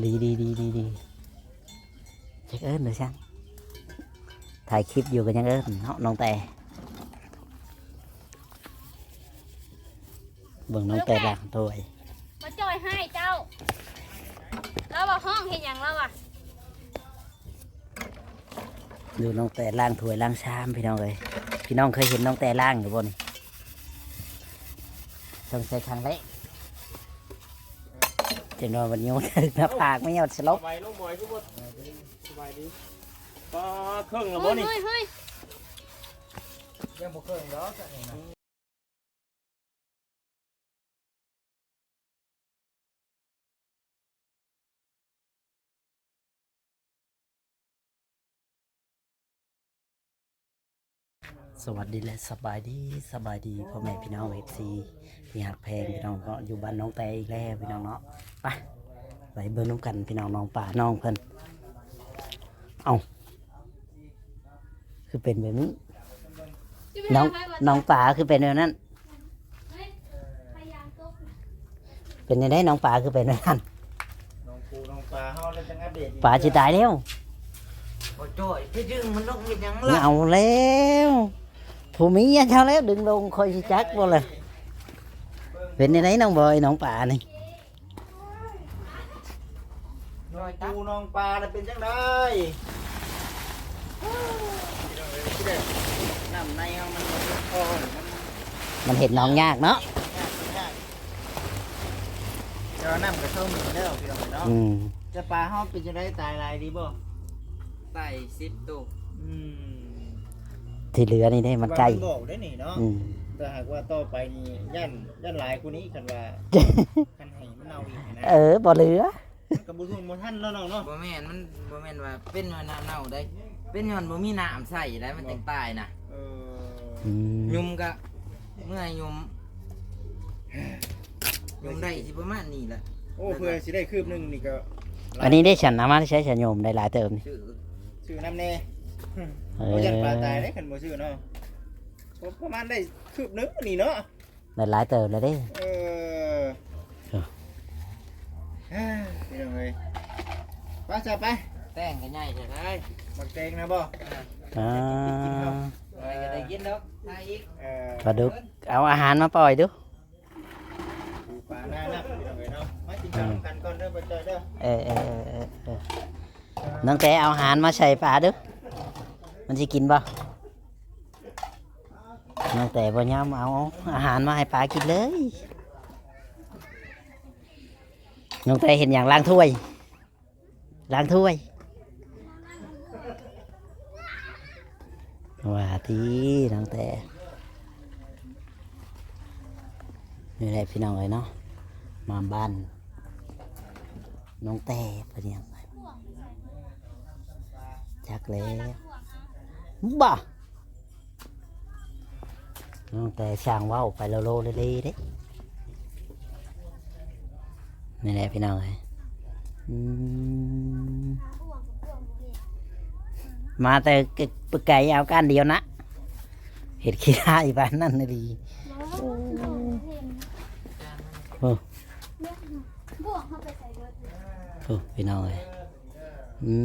ດີໆໆໆ ຈັກເອີ້ນໄປຊັ້ນ ຖ່າຍຄລິບຢູ່ກໍຍັງເອີ້ນເນາະ ນ້ອງແຕ. ເບິ່ງນ້ອງແຕລ້າງຖ້ວຍ. ບໍ່ຈ່ອຍໃຫ້ເຈົ້າ. ລາວວ່າຮ້ອງເຮັດຫຍັງລາວວ່າ. ດູນ້ອງແຕລ້າງຖ້ວຍລ້າງຊາມ ພີ່ນ້ອງເອີຍ. ພີ່ນ້ອງເຄີຍເຫັນນ້ອງແຕລ້າງຢູ່ບໍ່ນີ້? ຕ້ອງໃຊ້ຄັ້ງແລກ. ຈັກໜ່ອຍມັນໂຍນໜ້າຜາກ ມັນໂຍນສະຫຼົບ. ສະບາຍ ນ້ອງບອຍຄືບໍ່ສະບາຍດີ? ປາ ເຄິ່ງແລ້ວບໍ່ນີ້? ເຮີ້ຍ ເຮີ້ຍ ຍັງບໍ່ເຄິ່ງດອກ. ສະຫວັດດີ ແລະ ສະບາຍດີ ສະບາຍດີພໍ່ແມ່ພີ່ນ້ອງ ເອັຟຊີ ທີ່ຮັກແພງ ພີ່ນ້ອງເນາະ. ຢູ່ບ້ານນ້ອງແຕອີກແລ້ວ ພີ່ນ້ອງເນາະ. ໄປ ໄປເບິ່ງນຳກັນ ພີ່ນ້ອງ ນ້ອງປາ ນ້ອງເພິ່ນ. ເອົ້າ ຄືເປັນແບບນີ້? ນ້ອງ ນ້ອງປາຄືເປັນແບບນັ້ນ? ເປັນຈັ່ງໃດ ນ້ອງປາຄືເປັນແບບນັ້ນ? ນ້ອງປູນ້ອງປາເຮົາແລ້ວຈັ່ງອັບເດດອີກ. ປາຊິຕາຍແລ້ວ. ບໍ່ຈ່ອຍ ໄປດຶງມັນລົງເຮັດຫຍັງລະ? ເອົາແລ້ວ ຜົວເມຍເຈົ້າແລ້ວ ດຶງລົງ ຂ້ອຍຊິຈັກບໍ່ລະ? ເປັນຈັ່ງໃດ ນ້ອງບອຍ ນ້ອງປານີ້? ນ້ອງປູນ້ອງປາລະເປັນຈັ່ງໃດ? ນ້ຳໃນເຮົາມັນບໍ່ພຽງພໍ ມັນເຮັດໜອງຍາກເນາະ. ຍາກ ຍາກ ແຕ່ວ່ານ້ຳກະເຊົາໜີແລ້ວ ພີ່ນ້ອງເອີຍເນາະ. ອືມ ແຕ່ປາເຮົາເປັນຈັ່ງໃດ ຕາຍຫຼາຍດີບໍ່? ຕາຍສິບໂຕ. ອືມ ທີ່ເຫຼືອນີ້ເດ້ ມັນໃກ້ ມັນບອກໄດ້ນີ້ເນາະ. ອືມ ແຕ່ຫາກວ່າຕໍ່ໄປນີ້ ຢ້ານ ຢ້ານຫຼາຍກວ່ານີ້ ຄັນວ່າ ຄັນໃຫ້ມັນເນົ່າອີກຫັ້ນນະ. ເອີ ບໍ່ເຫຼືອ ມັນກະບໍ່ທຸ່ງບໍ່ທັນເນາະນ້ອງເນາະ. ບໍ່ແມ່ນ ມັນບໍ່ແມ່ນວ່າເປັນຍ້ອນນ້ຳເນົ່າໃດ ເປັນຍ້ອນບໍ່ມີນ້ຳໃຊ້ໃດ ມັນຈັ່ງຕາຍນະ. ເອີ ອືມ ຍຸ່ມກະເມື່ອຍຸ່ມ ຍຸ່ມໄດ້ຊິປະມານນີ້ແຫຼະ. ໂອ້ ເພື່ອຊິໄດ້ຄືບໜຶ່ງນີ້ກະ ອັນນີ້ເດ້ ສັນເອົາມາໃຊ້ ສັນໂຍມໄດ້ຫຼາຍເຕີບນີ້. ຊື້ ຊື້ນຳແດ່. ເອີ ບໍ່ຢ້ານປາຕາຍເດ້ ຄັນບໍ່ຊື້ເນາະ. ປະມານໄດ້ຄືບໜຶ່ງນີ້ເນາະ. ໄດ້ຫຼາຍເຕີບແລ້ວເດ້. ເອີ ເອີ ພີ່ນ້ອງເອີຍ ໄປຊະໄປ. ແຕງກະໃຫຍ່ແທ້ ໝາກແຕງນະບໍ່? ອ່າ ກິນເຂົ້າ ໄດ້ກະໄດ້ກິນດອກ ຫາອີກ. ເອີ ປາດຸກ ເອົາອາຫານມາປ່ອຍດູ. ປູປາໜ້ານັກ ພີ່ນ້ອງເອີຍເນາະ. ມາກິນເຂົ້ານຳກັນກ່ອນເດີ ບໍ່ຈ່ອຍເດີ. ເອີ ເອີ ເອີ ເອີ ເອີ ນ້ອງແຕເອົາອາຫານມາໃສ່ປາດູ ມັນຊິກິນບໍ່? ນ້ອງແຕບໍ່ຍອມເອົາອາຫານມາໃຫ້ປາກິນເລີຍ. ນ້ອງແຕເຮັດຫຍັງ? ລ້າງຖ້ວຍ ລ້າງຖ້ວຍ ວ່າຕິນ້ອງແຕ. ນີ້ແຫຼະພີ່ນ້ອງເອີຍເນາະ ມາບ້ານນ້ອງແຕ ເພິ່ນຍັງ ຈັກແລ້ວບໍ່. ນ້ອງແຕຊ່າງເວົ້າໄປໂລໂລເລເລເດ້. ນີ້ແຫຼະພີ່ນ້ອງເອີຍ ອືມ ມາແຕ່ໄກເອົາກ້ານດຽວນະ ເຮັດຂີ້ຮ້າຍປານນັ້ນອີ່ຫຼີ. ໂອ້ ໂອ້ ພີ່ນ້ອງເອີຍ ອື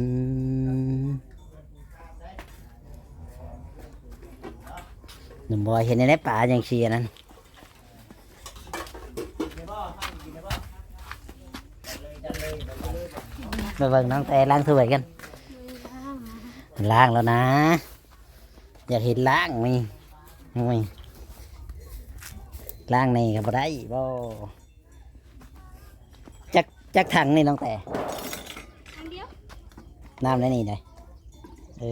ມ. ໜຸ່ມບອຍເຮັດແນວໃດປາຈັ່ງຊີ້ອັນນັ້ນ. ມາເບິ່ງນ້ອງແຕລ້າງຖ້ວຍກັນ. ລ້າງແລ້ວນະ ຢາກເຫັນລ້າງນີ້ ໂອ້ຍ ລ້າງແດ່ກະບໍ່ໄດ້ບໍ່? ຈັກ ຈັກຖັງນີ້ນ້ອງແຕ? ຖັງດຽວ ນ້ຳໃນນີ້ໄດ໋. ເອ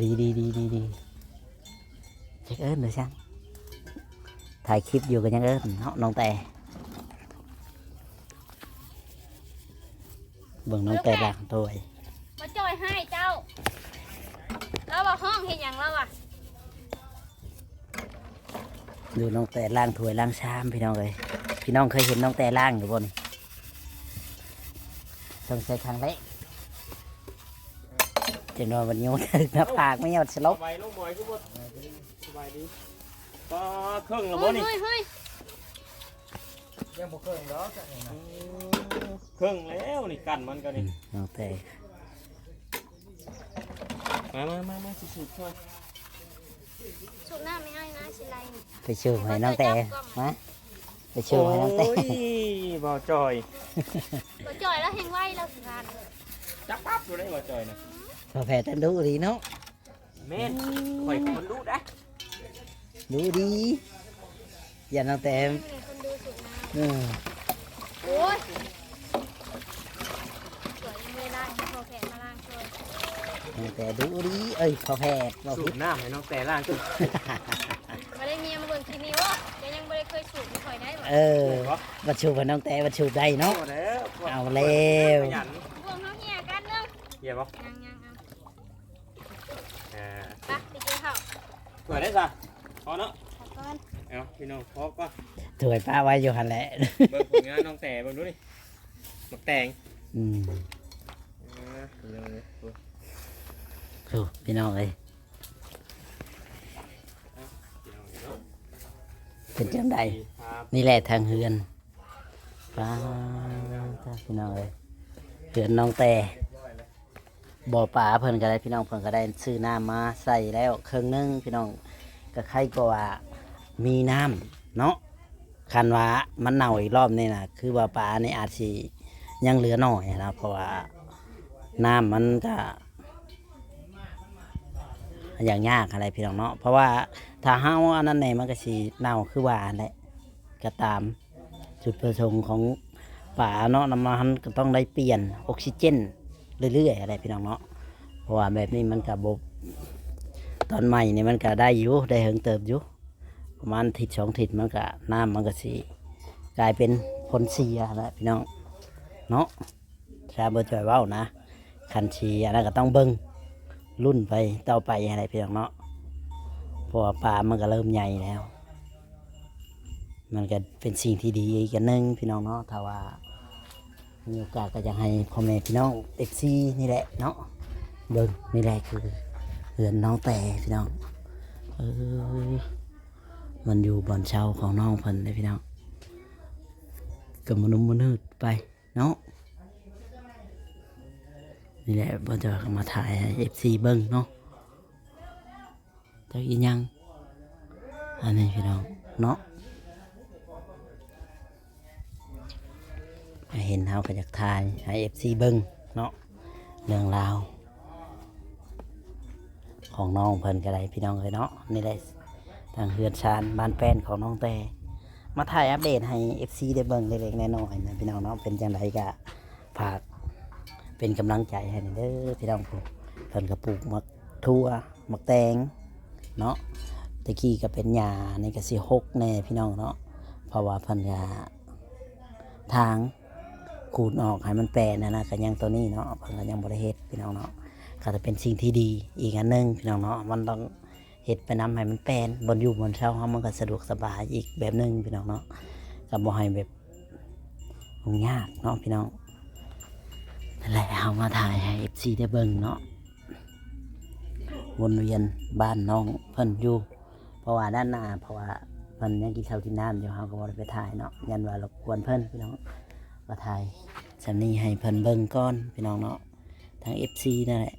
ີ ດີໆໆໆໆ ຈັກເອີ້ນໄປຊັ້ນ ຖ່າຍຄລິບຢູ່ກໍຍັງເອີ້ນເນາະນ້ອງແຕ. ເບິ່ງນ້ອງແຕລ້າງຖ້ວຍ. ບໍ່ຈ່ອຍໃຫ້ເຈົ້າ. ລາວວ່າຮ້ອງເຮັດຫຍັງລາວວ່າ. ດູນ້ອງແຕລ້າງຖ້ວຍລ້າງຊາມ ພີ່ນ້ອງເອີຍ. ພີ່ນ້ອງເຄີຍເຫັນນ້ອງແຕລ້າງຢູ່ບໍ່ນີ້? ຕ້ອງໃຊ້ຄັ້ງແລກ. ຈັກໜ່ອຍມັນໂຍນໜ້າຜາກ ມັນໂຍນສະຫຼົບ. ສະບາຍ ນ້ອງບອຍຄືບໍ່ສະບາຍດີ? ປາ ເຄິ່ງແລ້ວບໍ່ນີ້? ເຮີ້ຍ ເຮີ້ຍ ເຮີ້ຍ. ຍັງບໍ່ເຄິ່ງດອກອັນນີ້ນະ ເຄິ່ງແລ້ວນີ້ ກັ້ນມັນກໍນີ້ ອືມ ເອົາແຕ່ ມາ ມາ ມາ ມາ ຊິສູບຊ່ອຍ ສູບນ້ຳໃຫ້ອ້າຍນະ ຊິໄລ່ ໄປສູບໃຫ້ນ້ອງແຕ ມາ ໄປສູບໃຫ້ນ້ອງແຕ ໂອ້ຍ ບ່າວຈ່ອຍ ບ່າວຈ່ອຍລາວແຮ່ງໄວ ລາວຊິຜ່ານ ຈັບປັບຢູ່ໄດ໋ບ່າວຈ່ອຍນະ ພໍ່ແພດນັ້ນດຸດີເນາະ. ແມ່ນ ຂ້ອຍຄົນດຸໄດ໋ ດຸດີ ຢ້ານຕັ້ງແຕ່ ນີ້ຄົນດຸສຸດນະ ເອີ ໂອ້ຍ ສວຍຍັງບໍ່ໄດ້ລ້າງ ໃຫ້ພໍ່ແພດມາລ້າງຊ່ອຍ ນ້ອງແຕດຸດີ ເອີຍ ພໍ່ແພດ ເວົ້າຜິດ ສູບນ້ຳໃຫ້ນ້ອງແຕລ້າງ ບໍ່ໄດ້ເມຍມາເບິ່ງຄລິບນີ້ ໂອ້ ແກຍັງບໍ່ໄດ້ເຄີຍສູບນຳຂ້ອຍໄດ໋ ເອີ ບັດສູບໃຫ້ນ້ອງແຕ ບັດສູບໄດ້ເນາະ ເອົາແລ້ວ ເອົາແລ້ວ ພວກເຮົາເຮຍກັນເນາະ ເຮຍບໍ່ ຍັງໆ ອ່າ ໄປ ໄປກິນເຂົ້າ ຖ້ວຍໄດ້ຊະ ພໍເນາະ ພໍກ່ອນ ເອົາ ພີ່ນ້ອງ ພໍກ່ອນ ຖ້ວຍປະໄວ້ຢູ່ຫັ້ນແຫຼະ ເບິ່ງຜົນງານນ້ອງແຕເບິ່ງດູນີ້ ໝາກແຕງ ອືມ ເອີ ພີ່ນ້ອງເອີຍ ໂອ້ ພີ່ນ້ອງເອີຍ ເອົາ ພີ່ນ້ອງເອີຍເນາະ ເປັນຈັ່ງໃດ ນີ້ແຫຼະທາງເຮືອນ ປ້າດ ພີ່ນ້ອງເອີຍ ເຮືອນນ້ອງແຕ ບໍ່ປາເພິ່ນກໍໄດ້ ພີ່ນ້ອງ ເພິ່ນກໍໄດ້ຊື້ນ້ຳມາໃສ່ແລ້ວເຄິ່ງໜຶ່ງ ພີ່ນ້ອງ ກໍໄຄກວ່າວ່າມີນ້ຳເນາະ ຄັນວ່າມັນເນົ່າອີກລອບນີ້ນະ ຄືວ່າປານີ້ອາດຊິຍັງເຫຼືອໜ້ອຍນະ ເພາະວ່ານ້ຳມັນກໍ ຫາຍາກຫັ້ນແຫຼະ ພີ່ນ້ອງເນາະ ເພາະວ່າຖ້າເຮົາອັນນັ້ນແດ່ ມັນກໍຊິເນົ່າຄືວ່າຫັ້ນແຫຼະ ກໍຕາມ ຈຸດປະສົງຂອງປາເນາະ ນ້ຳມັນກໍຕ້ອງໄດ້ປ່ຽນອົກຊີເຈນເລື້ອຍໆຫັ້ນແຫຼະ ພີ່ນ້ອງເນາະ ເພາະວ່າແບບນີ້ມັນກໍບໍ່ ຕອນໃໝ່ນີ້ມັນກໍໄດ້ຢູ່ ໄດ້ເຫິງເຕີບຢູ່ ປະມານທິດສອງທິດ ມັນກໍ ນ້ຳມັນກໍຊິກາຍເປັນຜົນເສຍຫັ້ນແຫຼະ ພີ່ນ້ອງເນາະ ຖ້າບໍ່ຈ່ອຍເວົ້ານະ ຄັນຊິອັນນັ້ນກໍຕ້ອງເບິ່ງ ລຸ້ນໄປຕໍ່ໄປຫັ້ນແຫຼະ ພີ່ນ້ອງເນາະ ເພາະວ່າປາມັນກໍເລີ່ມໃຫຍ່ແລ້ວ ມັນກໍເປັນສິ່ງທີ່ດີອີກອັນໜຶ່ງ ພີ່ນ້ອງເນາະ ຖ້າວ່າມີໂອກາດກໍຢາກໃຫ້ພໍ່ແມ່ພີ່ນ້ອງ ເອັຟຊີ ນີ້ແຫຼະເນາະ ເບິ່ງ ນີ້ແຫຼະຄືເຮືອນນ້ອງແຕ ພີ່ນ້ອງ ເອີ ມັນຢູ່ບ່ອນເຊົ່າຂອງນ້ອງເພິ່ນເດ້ ພີ່ນ້ອງ ກໍມະນຸມມະນືດໄປເນາະ ນີ້ແຫຼະ ບ່າວຈອຍກໍມາຖ່າຍໃຫ້ ເອັຟຊີ ເບິ່ງເນາະ ຈັກອີ່ຫຍັງ ອັນນີ້ພີ່ນ້ອງເນາະ ໃຜເຫັນເຮົາກໍຢາກຖ່າຍໃຫ້ ເອັຟຊີ ເບິ່ງເນາະ ເລື່ອງລາວຂອງນ້ອງເພິ່ນກໍໄດ້ ພີ່ນ້ອງເອີຍເນາະ ນີ້ແຫຼະ ທາງເຮືອນຊານບ້ານແປ້ນຂອງນ້ອງແຕ ມາຖ່າຍອັບເດດໃຫ້ ເອັອຟຊີ ໄດ້ເບິ່ງເລັກໆນ້ອຍໆນະ ພີ່ນ້ອງເນາະ ເປັນຈັ່ງໃດກໍຝາກເປັນກຳລັງໃຈໃຫ້ແດ່ເດີ ພີ່ນ້ອງ ເພິ່ນກໍປູກໝາກຖົ່ວ ໝາກແຕງເນາະ ແຕ່ກີ້ກໍເປັນຫຍ້າ ນີ້ກໍຊິຮົກແດ່ ພີ່ນ້ອງເນາະ ເພາະວ່າເພິ່ນກໍ ທາງຂູດອອກໃຫ້ມັນແປນຫັ້ນນະ ກໍຍັງໂຕນີ້ເນາະ ເພິ່ນກໍຍັງບໍ່ໄດ້ເຮັດ ພີ່ນ້ອງເນາະ ກໍຈະເປັນສິ່ງທີ່ດີອີກອັນໜຶ່ງ ພີ່ນ້ອງເນາະ ມັນຕ້ອງເຮັດໄປນຳໃຫ້ມັນແປນ ບ່ອນຢູ່ບ່ອນເຊົາເຮົາມັນກໍສະດວກສະບາຍອີກແບບໜຶ່ງ ພີ່ນ້ອງເນາະ ກໍບໍ່ໃຫ້ແບບຫຍຸ້ງຍາກເນາະ ພີ່ນ້ອງ ນັ້ນແຫຼະ ເຮົາມາຖ່າຍໃຫ້ ເອັຟຊີ ໄດ້ເບິ່ງເນາະ ວົນວຽນບ້ານນ້ອງເພິ່ນຢູ່ ເພາະວ່າດ້ານໜ້າ ເພາະວ່າເພິ່ນຍັງກິນເຂົ້າກິນນ້ຳຢູ່ ເຮົາກໍບໍ່ໄດ້ໄປຖ່າຍເນາະ ຢ້ານວ່າລົບກວນເພິ່ນ ພີ່ນ້ອງ ກໍຖ່າຍສ່ຳນີ້ໃຫ້ເພິ່ນເບິ່ງກ່ອນ ພີ່ນ້ອງເນາະ ທາງ ເອັຟຊີ ນັ້ນແຫຼະ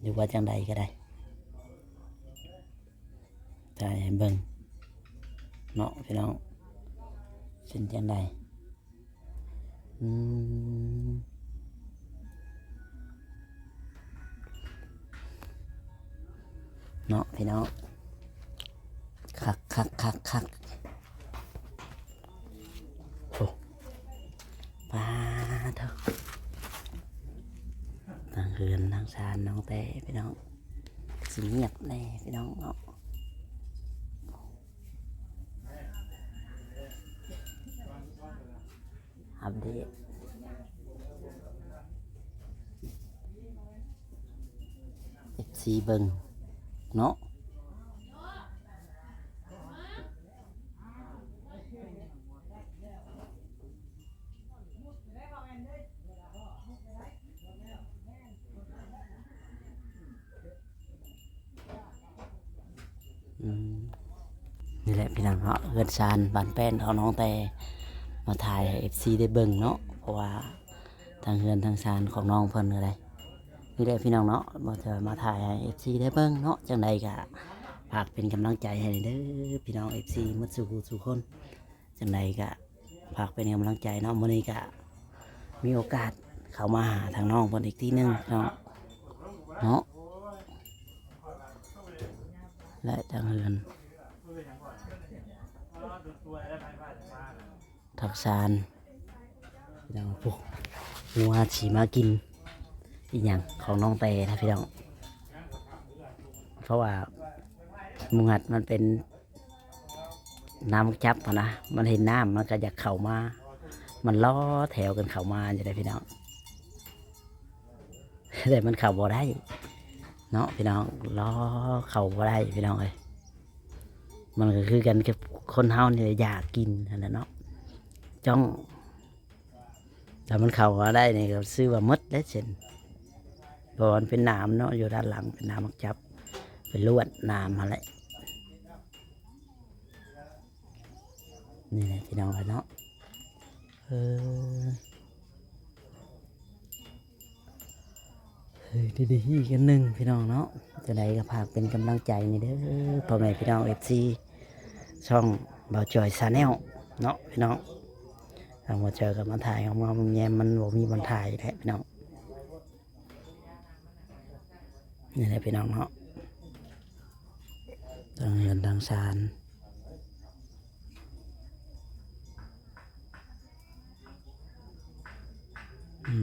ຫຼືວ່າຈັ່ງໃດກໍໄດ້ ຖ່າຍໃຫ້ເບິ່ງເນາະ ພີ່ນ້ອງ ເປັນຈັ່ງໃດ? ອືມ ເນາະ ພີ່ນ້ອງ ຄັກໆໆໆ ໂອ້ ປາໂທ້ ທາງເຮືອນທາງຊານນ້ອງແຕ ພີ່ນ້ອງ ຊິງຽບແດ່ ພີ່ນ້ອງເນາະ. ອັບເດດ ເອັຟຊີ ເບິ່ງເນາະ. ອືມ ນີ້ແຫຼະພີ່ນ້ອງເນາະ ເຮືອນຊານບ້ານແປ້ນຂອງນ້ອງແຕ ມາຖ່າຍໃຫ້ເອັຟຊີໄດ້ເບິ່ງເນາະ ເພາະວ່າທາງເຮືອນທາງຊານຂອງນ້ອງເພິ່ນກໍໄດ້ ນີ້ແຫຼະພີ່ນ້ອງເນາະ ວ່າຈະມາຖ່າຍໃຫ້ເອັຟຊີໄດ້ເບິ່ງເນາະ. ຈັ່ງໃດກໍຝາກເປັນກຳລັງໃຈໃຫ້ເດີພີ່ນ້ອງເອັຟຊີໝົດສູ່ຜູ້ສູ່ຄົນ. ຈັ່ງໃດກໍຝາກເປັນກຳລັງໃຈເນາະ. ມື້ນີ້ກໍມີໂອກາດເຂົ້າມາຫາທາງນ້ອງເພິ່ນອີກທີໜຶ່ງເນາະ ເນາະ ແລະທາງເຮືອນ ທັກສານ ພີ່ນ້ອງ. ໂອ້ ງົວຊິມາກິນອີ່ຫຍັງຂອງນ້ອງແຕ່ນະພີ່ນ້ອງ ເພາະວ່າໝູ່ຮັດມັນເປັນນາໝາກຈັບຫັ້ນນະ ມັນເຫັນນ້ຳມັນກໍຢາກເຂົ້າມາ ມັນລໍແຖວກັນເຂົ້າມາຢູ່ເດ້ພີ່ນ້ອງ. ແຕ່ມັນເຂົ້າບໍ່ໄດ້ເນາະພີ່ນ້ອງ ລໍເຂົ້າບໍ່ໄດ້ພີ່ນ້ອງເອີຍ. ມັນກໍຄືກັນກັບຄົນເຮົານີ້ແຫຼະ ຢາກກິນຫັ້ນແຫຼະເນາະ ຈ້ອງ ຖ້າມັນເຂົ້າມາໄດ້ນີ້ກໍຊື່ວ່າໝົດແລ້ວເຊັ່ນ ເພາະວ່າມັນເປັນໜາມເນາະ ຢູ່ດ້ານຫຼັງເປັນໜາມໝາກຈັບ ເປັນລວດໜາມຫັ້ນແຫຼະ. ນີ້ແຫຼະພີ່ນ້ອງເອີຍເນາະ ເອີ ເອີ ດີໆ ອີກອັນໜຶ່ງພີ່ນ້ອງເນາະ. ຈັ່ງໃດກໍຝາກເປັນກຳລັງໃຈນີ້ເດີພໍ່ແມ່ພີ່ນ້ອງເອັຟຊີ ຊ່ອງບ່າວຈ່ອຍ Channel ເນາະພີ່ນ້ອງ. ທາງບ່າວຈ່ອຍກໍມາຖ່າຍງອມໆແງມໆ ມັນບໍ່ມີບ່ອນຖ່າຍແທ້ພີ່ນ້ອງ. ນີ້ແຫຼະພີ່ນ້ອງເນາະ ທັງເຮືອນທັງຊານ ອື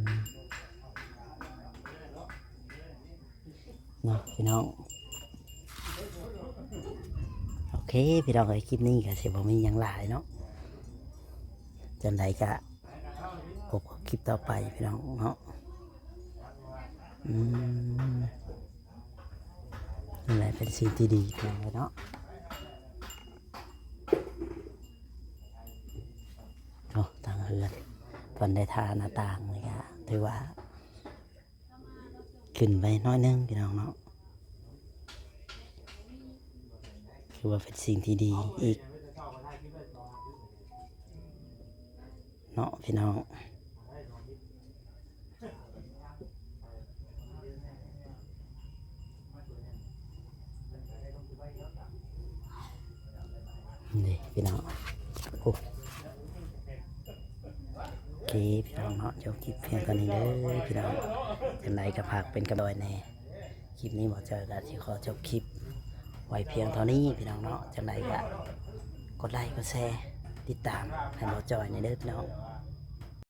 ມ ເນາະພີ່ນ້ອງ. ໂອເຄພີ່ນ້ອງເອີຍ ຄລິບນີ້ກໍຊິບໍ່ມີຫຍັງຫຼາຍເນາະ. ຈັ່ງໃດກະພົບກັບຄລິບຕໍ່ໄປພີ່ນ້ອງເນາະ. ອືມ ນີ້ແຫຼະເປັນສິ່ງທີ່ດີພີ່ນ້ອງເອີຍເນາະ. ໂອ້ ທາງເຮືອນເພິ່ນໄດ້ທາໜ້າຕ່າງນີ້ກະຖືວ່າ ຂຶ້ນໄປໜ້ອຍໜຶ່ງພີ່ນ້ອງເນາະ ຖືວ່າເປັນສິ່ງທີ່ດີອີກເນາະພີ່ນ້ອງ. ນີ້ພີ່ນ້ອງ ໂອ້ ໂອເຄພີ່ນ້ອງເນາະ ຈົບຄລິບພຽງເທົ່ານີ້ເດີພີ່ນ້ອງ. ຈັ່ງໃດກໍຝາກເປັນກຳລັງໃຈແດ່. ຄລິບນີ້ບ່າວຈ້ອຍກໍຊິຂໍຈົບຄລິບໄວ້ພຽງເທົ່ານີ້ພີ່ນ້ອງເນາະ. ຈັ່ງໃດກໍກົດໄລກົດແຊ ຕິດຕາມໃຫ້ບ່າວຈ້ອຍແດ່ເດີພີ່ນ້ອງ.